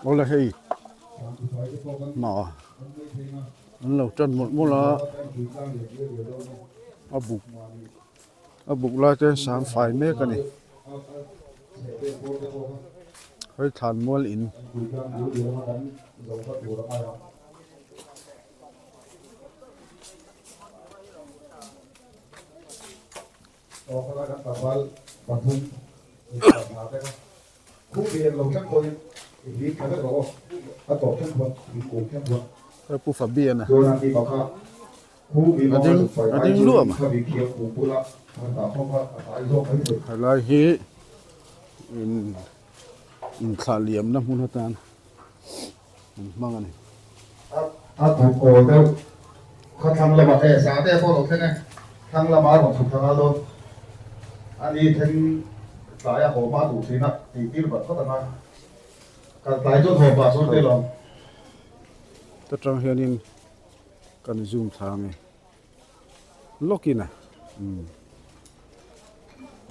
Awle hei hna an lo tan mawlh mawlh a a buk a buk lai te sang fai mek a ni hei thlan mual in. Hei Pu Fabian-a a ding a ding luah mai helai hi in inthlah liamna hmun atan an hmang a ni. A kut awl deuh kha thlang lamah e sa te pawh lo thleng e, thlang lama a rawn chhuk thla nghal dawn a ni thleng tlai a haw hma duh thin a tih tir vat vat anga kal tlai chuan haw pah chuan tel ang. Ta tang hianin kan zoom thla ange lawkin a umm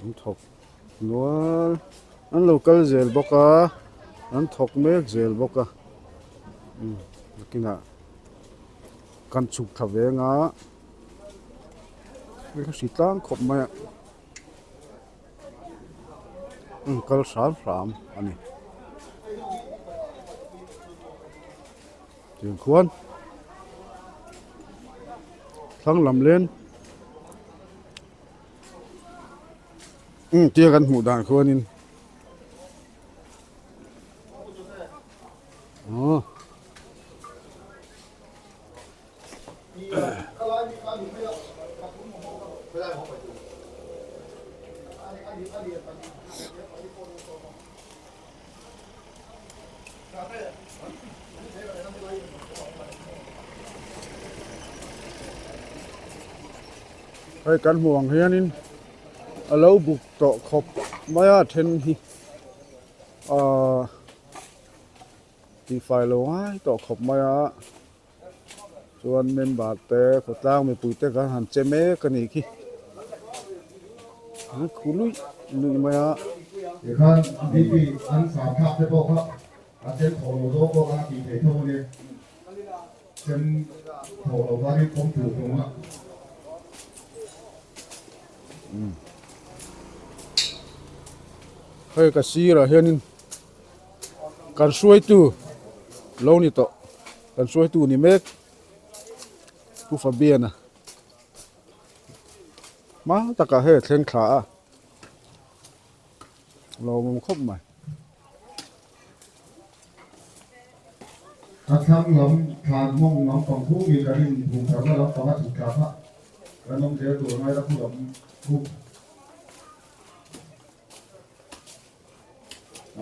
an thawk nual an lo kal zel bawk a an thawk mek zel bawk a umm nakinah kan chhuk thla veng a hei ka hri tlang khawp mai a an kal hram hram a ni tiang khuan thlang lam len umm tia kan hmuh dan khuanin aw. Hei kan hmuh ang hianin a lo buk tawh khawp mai a then hi ahh tihfai lo ngai tawh khawp mai a chuan member te khawtlang mipui te khan han che mek a nih khi an khu luih luih mai a. Tikhan DP an sam thlak te pawh kha a chem thaw lo zawk pawh kha a tih theih tho a nia. Chem thaw lo khanin kawng tur hlawm a. Hei ka sirah hianin kan hruaitu lo ni tawh kan hruaitu ni mek Pu Fabian-a hma takah hei a thleng thla a lawmawm khawp mai. A thlang lam thlan mawng lampang khu mi kan inhmuh tharna lampang a chhuk thla kha kan awm zel tur ngai la khu lam khu.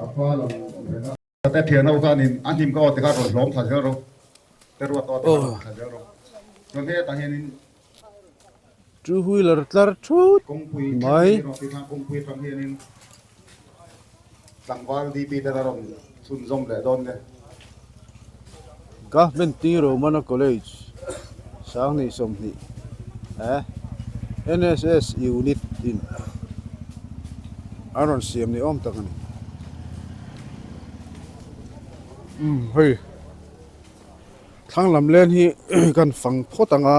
A fa lang reng a. Te thian ho khanin a hnim ka aw te kha rawn hlawm thla zel rawh. Te ruat aw te kha rawn thla zel rawh. Chuan hetah hianin Two wheeler tlar thut mai. Kawngpui atang hianin tlangval DP ten a rawn chhunzawm leh dawn nia. Government T Romana College Sanghnih 20 eh NSS unit in an rawn siam ni awm tak a ni. Umm hei thlang lam len hi kan fang phawt ang a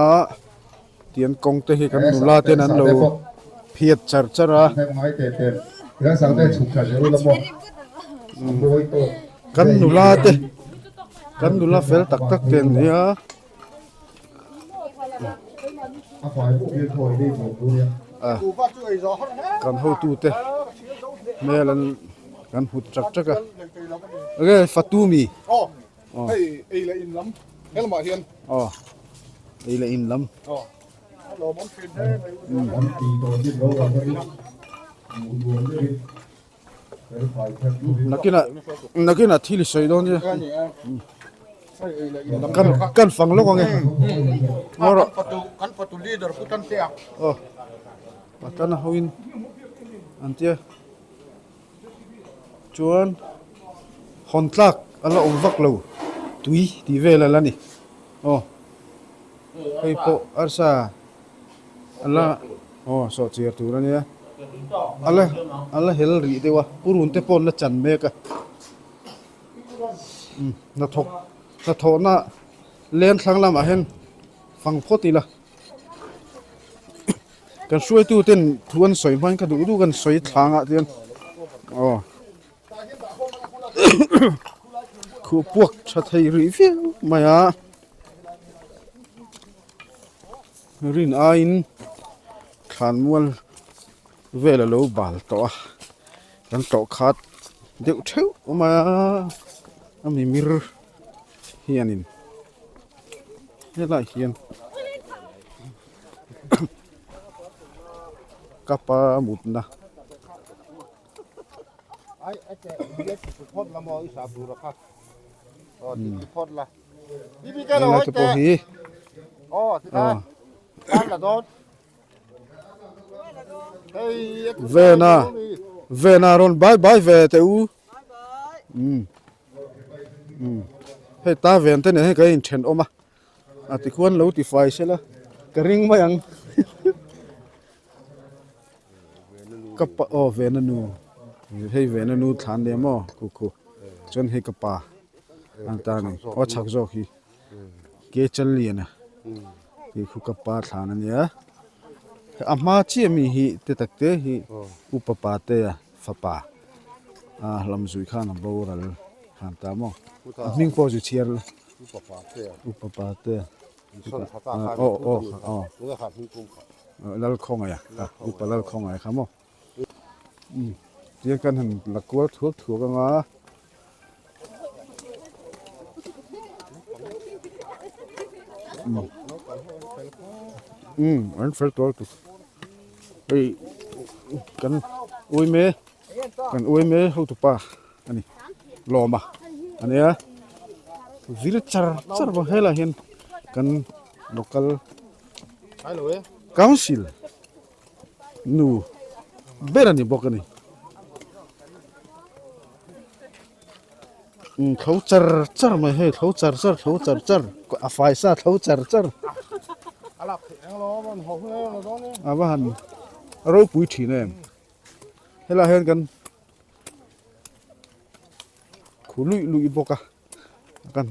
tian kawng te hi kan nula ten an lo phiat char char a. Kan nula te kan nula fel tak tak te an ni a. Kan hotute hmel an kan hmu chak chak a enge fatu mi aw hei ei leh in lam helamah hian aw ei leh in lam Nakinah nakinah thil i sawi dawn nia kan kan fang lawk ange ngaw rawh kan fatu leader pu tan te a aw patana hoin an tia chuan hawn tlak a la awm vak lo tui tih vel a la ni aw hei pawh arsa a la aw sawhchiar tur a nia. A la a la hel rih deuh a purun te pawh an la chan mek a umm hnathawk hnathawhna leng thlang lamah hian fang phawt ila kan hruaitu ten thu an sawi hmain ka duh duh kan sawi thlang ah chuan aw khuh puak tha thei rih viau mai a rin aiin thlanmual vel a lo bal tawh a kan tlawh khat deuh theuh mai a a mimir hianin helaiah hian kapa mutna. Helai te pawh hi Vena Vena rawn bai bai ve teh u umm umm hei ta ven te nen hian kan inthenawm a a tikhuan lo tifai sela ka ring mai ang. Ka pa aw vena nu hei vena nu thlan leh maw khu khu chuan hei ka pa an ta ni aw chhak zawk hi ke chal lian a tih khu ka pa thlan a nia a hma chiah mi hi te tak te hi upa pa te a fapa a lam zui khan a boral khan ta maw a hming pawh zu chhiar la upa pa te a. Aw aw aw Lalkhawngaih a upa Lalkhawngaih kha maw umm tiang kan han la kual thuak thuak anga umm an fel tawh lutuk hei kan uime kan uime hotupa a ni lawm a ania vir char char bawk helaiah hian kan local council nu ber a ni bawk a ni umm tho char char mai hei tho char char tho char char a fai sa tho char char a va han ropui thin em helaiah hian kan. Khu luih luih bawk a kan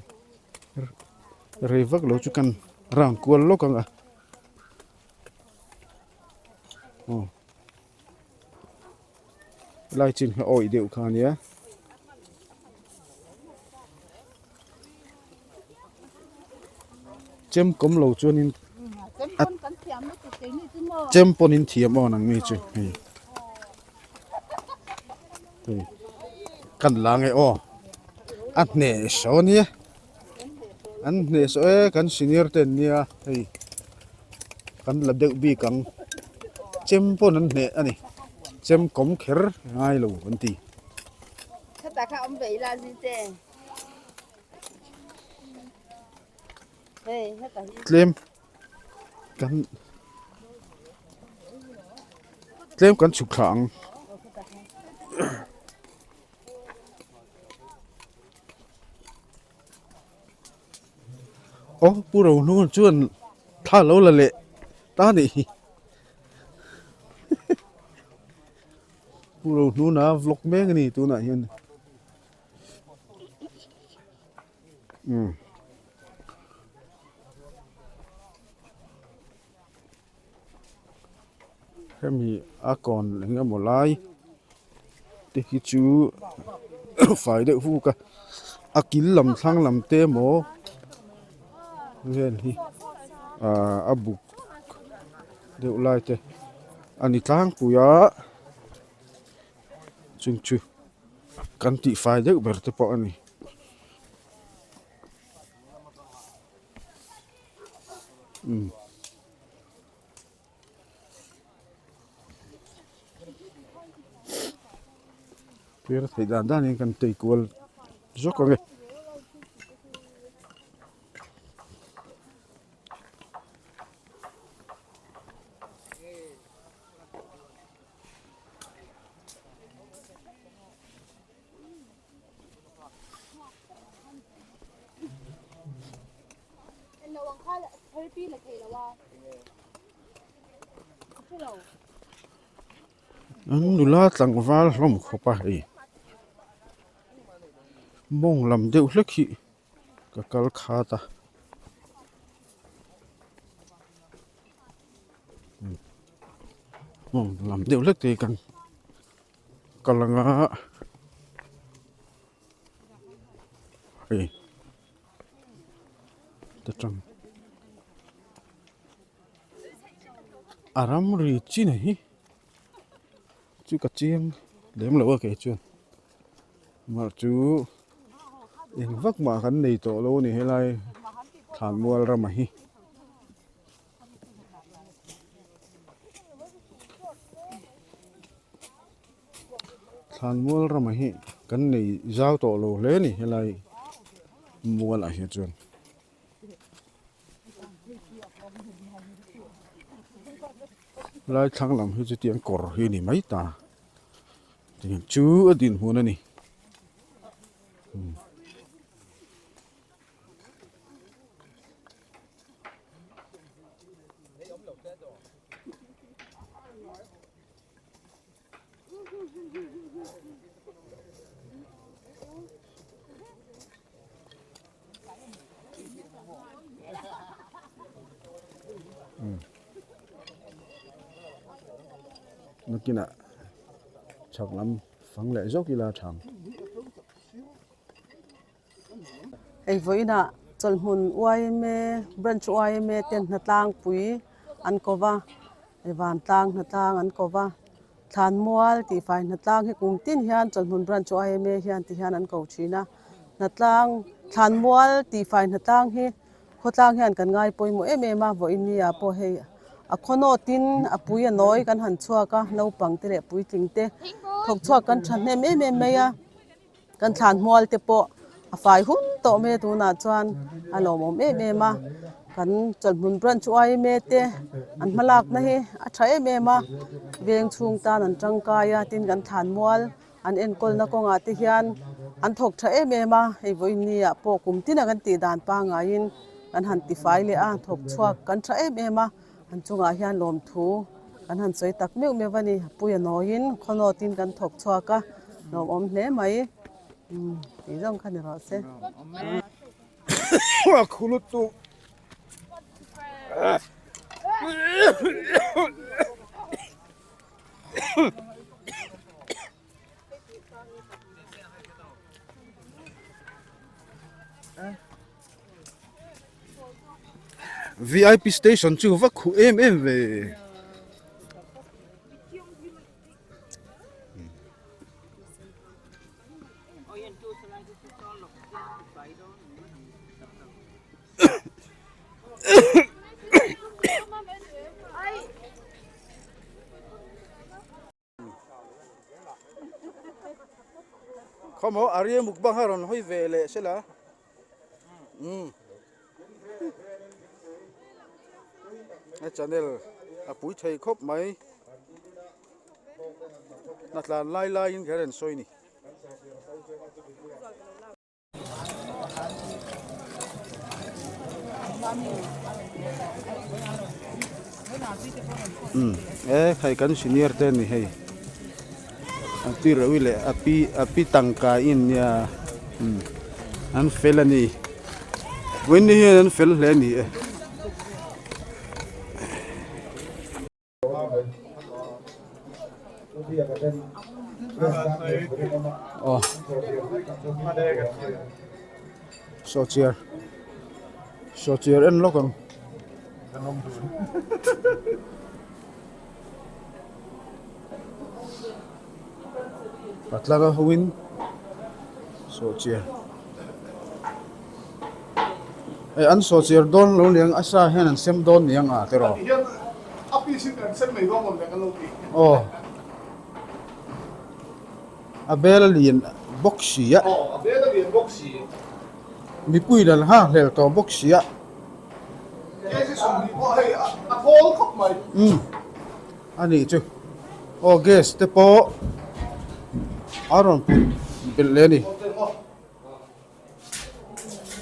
rei vak lo chu kan round kual lawk ang a aw helai chin hi a awih deuh kha a nia. Chem kawm lo chuanin a chem pawnin thiam aw nang mi chu hei. Hei kan la nge aw a hneh saw ania an hneh saw e kan senior te an nia hei kan la deuh bik ang chem pawn an hneh a ni chem kawm kher ngai lo an ti. Tlem kan tlem kan chhuk thla ang. Aw pu Rohnun chuan thla lo la leh ta a nih hi. Pu Rohnuna vlog mek a ni tunah hian. Umm. Hemi a kawn eng emaw lai te hi chu fai deuh vuk a a kil lam thlang lam te emaw vel hi ahh a buk deuh lai te a ni tlangpui a chung chu kan tih fai deuh ber te pawh a ni. Umm. Thil theih dan dan in kan tei kual zawk ang e. An nula tlangval hlawm khawp a hei mawng lam deuh hlek hi ka kal khat a mawng lam deuh hlek te hi kan kal ang a hei ta tang. A ramri chin hi chu ka chiang lem lo a kei chuan mah chu eng vak mah kan nei tawh lo a ni helai thlanmual ramah hi. Thlanmual ramah hi kan nei zau tawh lo hle a ni helai mualah hian chuan. Lai thlang lam hi chu tiang kawr hi a ni mai ta tiang chu a dinhmun a ni. Nakinah chhak lam fang leh zawk ila a tha ang. Hei vawiinah chawlhmun yma branch yma ten hnatlangpui an ko va, vantlang hnatlang an ko va. Thlanmual tih fai hnatlang hi kum tin hian chawlhmun branch yma hian ti hian an ko thin a, hnatlang thlanmual tih fai hnatlang hi khawtlang hian kan ngai pawimawh em em a, vawiin ni ah pawh hei a khaw nawt in a pui a nawi kan han chhuak a, naupang te leh puitling te thawk chhuak kan tha hnem em em mai a. Kan thlanhmual te pawh a fai hun tawh mai a tunah chuan a lawmawm em em a, kan chawlhmun branch yma te an hmalakna hi a tha em em a, veng chhung tan an tangkai a tin kan thlanmual an enkawlna kawngah te hian an thawk tha em em a, hei vawiin ni ah pawh kum tina kan tih dan pangaiin kan han tifai leh a, thawk chhuak kan tha em em a, an chungah hian lawmthu kan han sawi tak meuh meuh a ni, puia nawiin khawnawtin kan thawk chhuak a, lawmawm hle mai umm tih zawng kha ni rawh se. Vip station chu va khuh em em ve. Khawmaw Arya mukbang a rawn hawi ve leh sela umm a channel a pui thei khawp mai hna tlan lai laiin kher an sawi a ni. Umm e hei kan senior te a ni hei a pi reuh leh a pi a pi tangka in nia umm an fel a ni vawiin ni hian an fel hle a ni e. Aw saw chair saw chair en lawk ang. Patlang a ho in saw chair hei an saw chair dawn lo niang a sa hian an sem dawn niang a tiraw aw a bel a lian bawk si a mipui in an nghakhlel tawh bawk si a umm. A nih chu aw gas te pawh a rawn put belh leh a ni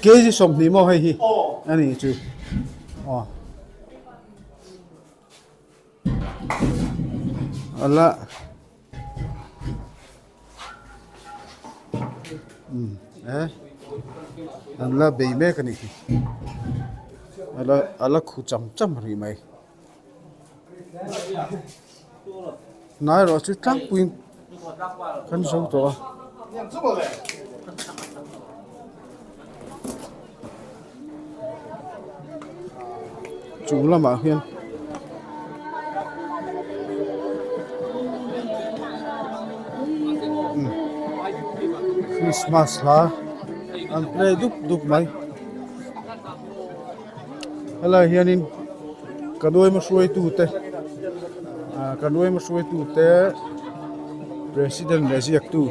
kg 20 maw hei hi a nih chu aw ala. Umm e an la bei mek a nih hi a la a la khu cham cham rih mai hnai erawh chu tlangpuiin kan zo tawh a. Chung lamah hian Christmas hla an play dup dup mai helaiah hianin ka nuaima hruaitute ah ka nuaima hruaitute president leh ziaktu.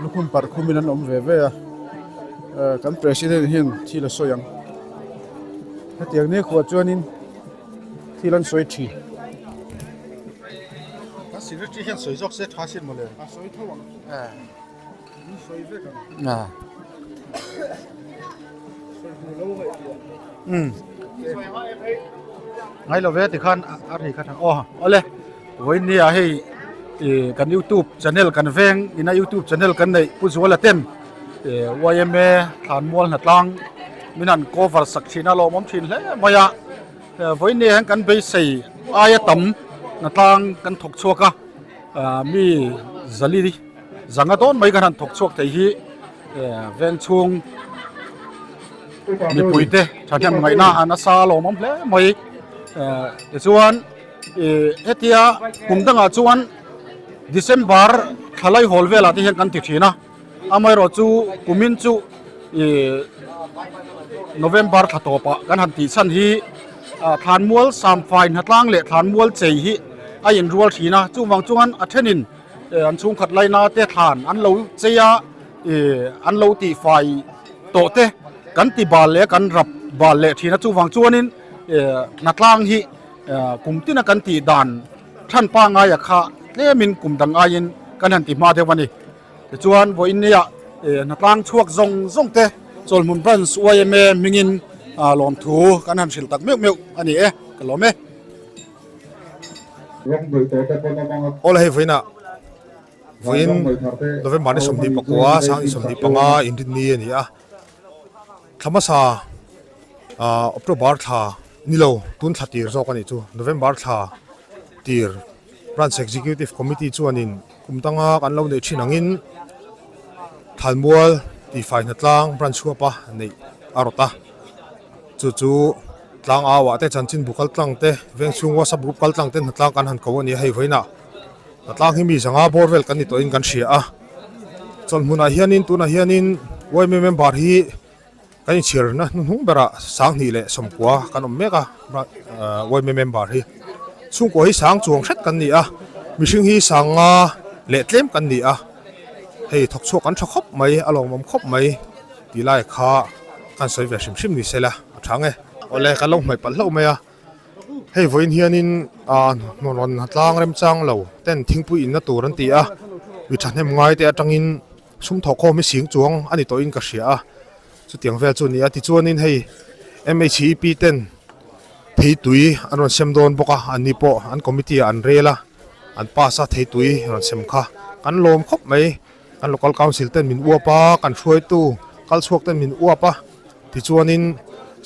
Lukhum parh khumin an awm ve ve a, kan president hian thil a sawi ang. Hetiang nia khuah chuanin thil an sawi thin. Kan secretary hian sawi zawk se tha sin mawle. A sawi tho ang. An sawi vek ang. Sawi hmu lo ngaih tih ang. Ngai lo ve tikhan a ri kha tha. Aw awle. Vawinia hei ih kan youtube channel kan veng ina youtube channel kan neih Pu Zuala ten ih yma Thlanmual hnatlang min han cover sak thin a lawmawm thin hle mai a vawinia hian kan beisei aia tam hnatlang kan thawk chhuak a ah mi zali zanga dawn mai kan han thawk chhuak thei hi veng chhung mipui te thahnem ngaihna a nasa lawmawm hle mai tichuan. Ih hetia kum dangah chuan December thla lai hawl velah te hian kan ti thin a amaherawh chu kumin chu ih November thla tawpah kan han tih chhan hi ah thlanmual samfai hnatlang leh thlanmual chei hi a inrual thin a chuvang chuan a thenin an chhungkhat laina te thlan an lo chei a ih an lo tihfai tawh te kan ti bal leh kan rap bal leh thin a chuvang chuanin ih hnatlang hi. Kum tina kan tih dan than pangaia kha tlemin kum dang aiin kan han ti hma deuh a ni. Tichuan vawiin nia hnatlang chhuak zawng zawng te Chawlhmun Branch yma hmingin lawmthu kan han hrilh tak meuh meuh a ni e, ka lawm e. Aw hei vawiinah vawiin November ni 24 25 inrinni a ni a. Thla hmasa ah October thla ni lo tun thla tir zawk a nih chu November thla tir Branch Executive Committee chuanin kum tanga kan lo neih thin angin Thalmual tihfai hnatlang branch huapa neih a rawt a chu chu tlang au ah te chanchinbu kal tlang te veng chhung WhatsApp group kal tlang te hnatlang kan han ko a ni a hei vawiinah hnatlang hi mi zanga bawr vel kan ni tawhin kan hria a. Chawlhmunah hianin tunah hianin yma member hi kan inchhirna hnuhnung berah sanghnih leh sawmkua kan awm mek a yma member hi chhungkua hi sang chuang hret kan ni a mihring hi sanga leh tlem kan ni a hei thawk chhuak an tha khawp mai a lawmawm khawp mai tih lai kha kan sawi ve hrim hrim ni se la a tha nge awle kan lo hmaih palh hlauh mai a. Hei vawiin hianin ah hnawn tlang remchang lo ten thingpui inna tur an ti a, mi thahnem ngai te atangin sum thawh khawm hi sing chuang a ni tawhin ka hria a, chutiang vel chu a ni a. Tichuanin hei M_H_E_P ten theitui an rawn sem dawn bawk a, anni pawh an committee ah an rel a, an pass a theitui rawn sem kha kan lawm khawp mai. Kan local council ten min uap a, kan hruaitu kal chhuak ten min uap a, tichuanin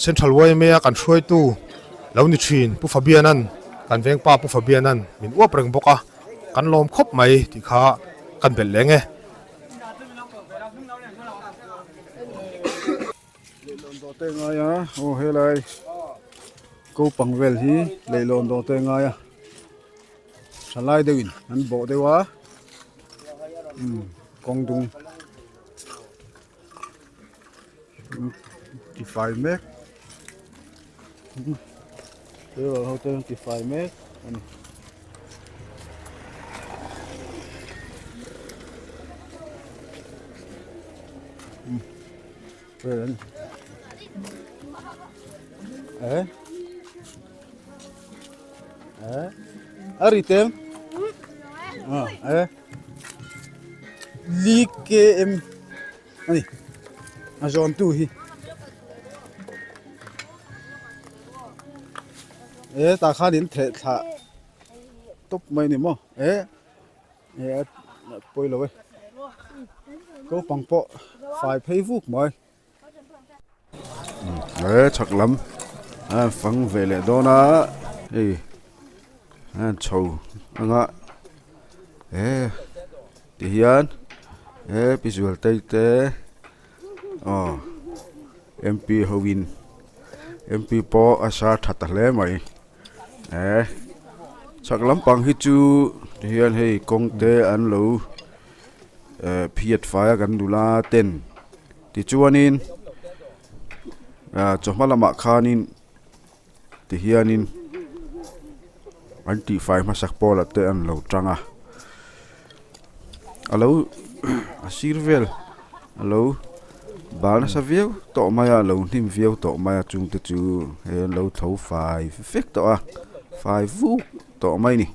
Central yma a kan hruaitu lo ni thin Pu Fabian-a'n kan vengpa Pu Fabian-a'n min uap reng bawk a, kan lawm khawp mai tih kha kan belh leng e. Leihlawn dawh te ngai a, aw helai kopang vel hi leihlawn dawh te ngai a. Thalai deuhin an bawh deuh a umm kawng dung ti fai mek tleirawl ho te an ti fai mek a ni. A ri tem a li km a ni a zawn tu hi e tah khan in theh thlah tawp mai a ni maw e e a pawi lo e. Naupang pawh fai phei vuk mai. He chhak lam a fang ve leh dawn a hei a chho anga he ti hian he pi zualtei te aw M_p ho in M_p pawh a sa tha ta hle mai he chhak lampang hi chu ti hian hei kawng te an lo eh phiat fai a kan nula ten. Tichuanin ah chawhma lamah khanin tihianin an tihfai hmasak pawlah te an lo tang a a lo a sir vel a lo bal nasa viau tawh mai a a lo hnim viau tawh mai a chungte chu hei an lo tho fai vek tawh a fai vuk tawh mai a ni.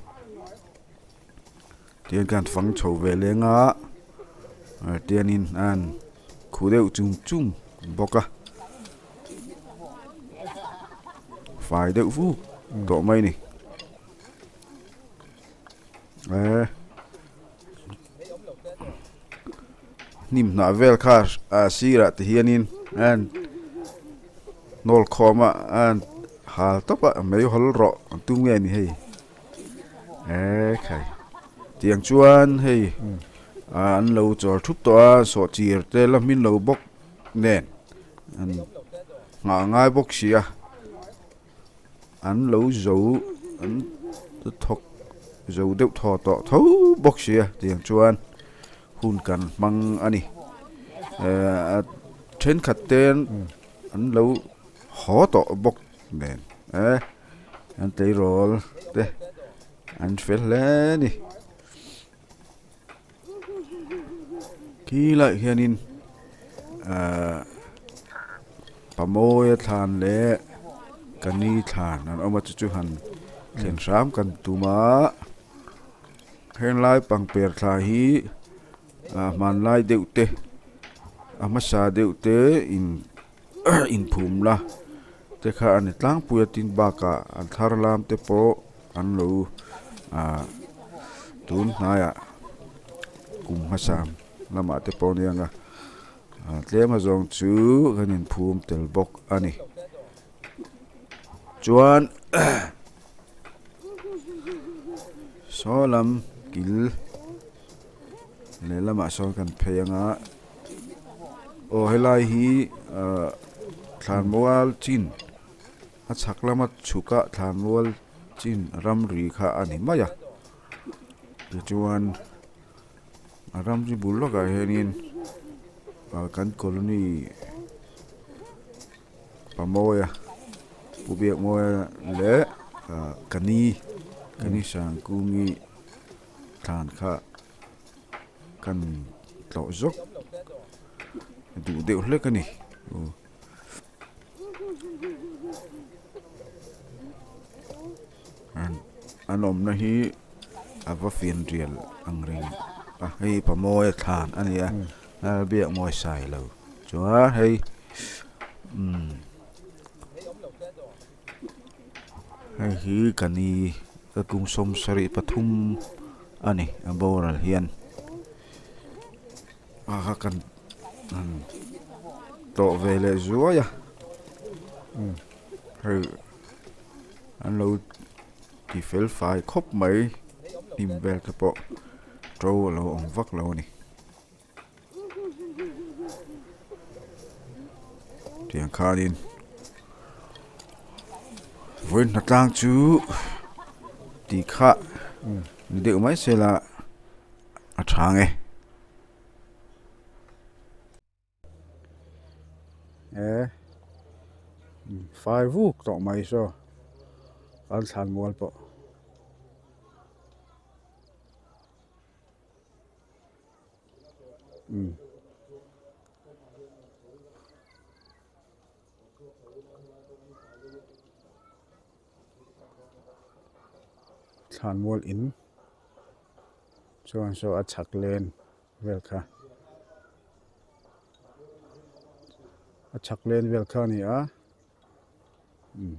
Tihian khan fang chho ve leng a tianin a han khuh deuh chung chung bawk a fai deuh vuk tawh mai a ni eh hnim hnah vel kha a sirah te hianin a han hnawl khawm a a han hal tawp a meihawl rawh an tum nge ni hei. Eee khai tiang chuan hei an lo chawl thup tawh a sawhchir te la hmin lo bawk nen an nghah ngai bawk si a an lo zo an thawk zo deuh thaw tawh tho bawk si a tiang chuan hun kan hmang a ni ehh thenkhat te an lo haw tawh bawk nen eh. An tleirawl te an fel hle a ni. Khi laiah hianin ahh pamawia thlan leh kani thlan an awm a chu chu han thlen hram kan tum a henglai pangper thla hi ah hmanlai deuh te a hmasa deuh te in. inphum la te kha a ni tlangpui a tin bakah an thar lam te pawh an lo ah tun hnaiah kum hmasa lamah te pawh ania ang a ah tlem a zawng chu kan inphum tel bawk a ni chuan saw lam kil. Lehlamah sawn kan phei anga aw helai hi ahh thlanmual chin a chhak lama chhuk a thlanmual chin ramri kha a ni mai a tichuan a ramri bul lawkah hianin ah kan colony Pamawia Pu Biakmawia leh ah Kani Kani Sangkungi. Thlan kha kan tlawh zawk duh deuh hlek a ni an awmna hi a va fian rial ang reng a hei pamawi a thlan a ni a biak mawi sai lo chuan hei umm. Hei hi ka ni ka kum sawmsarih pathum a ni a boral hian a kha kan han tlawh ve leh zuai a hei an lo ti fel fai khawp mai hnim vel te pawh to a lo awm vak lo a ni. Tiang khanin vawiin hnatlang chu tih kha ni deuh mai se la a tha ang e. E fai vuk tawh mai saw kan thlan mual pawh. Umm. Thlanmual in chuan saw a chhak len vel kha a chhak len vel kha a ni a umm.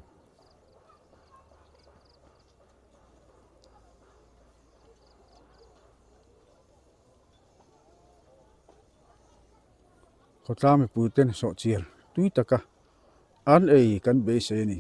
Khawtlang mipui ten sawhchiar tui taka an ei kan beisei a ni.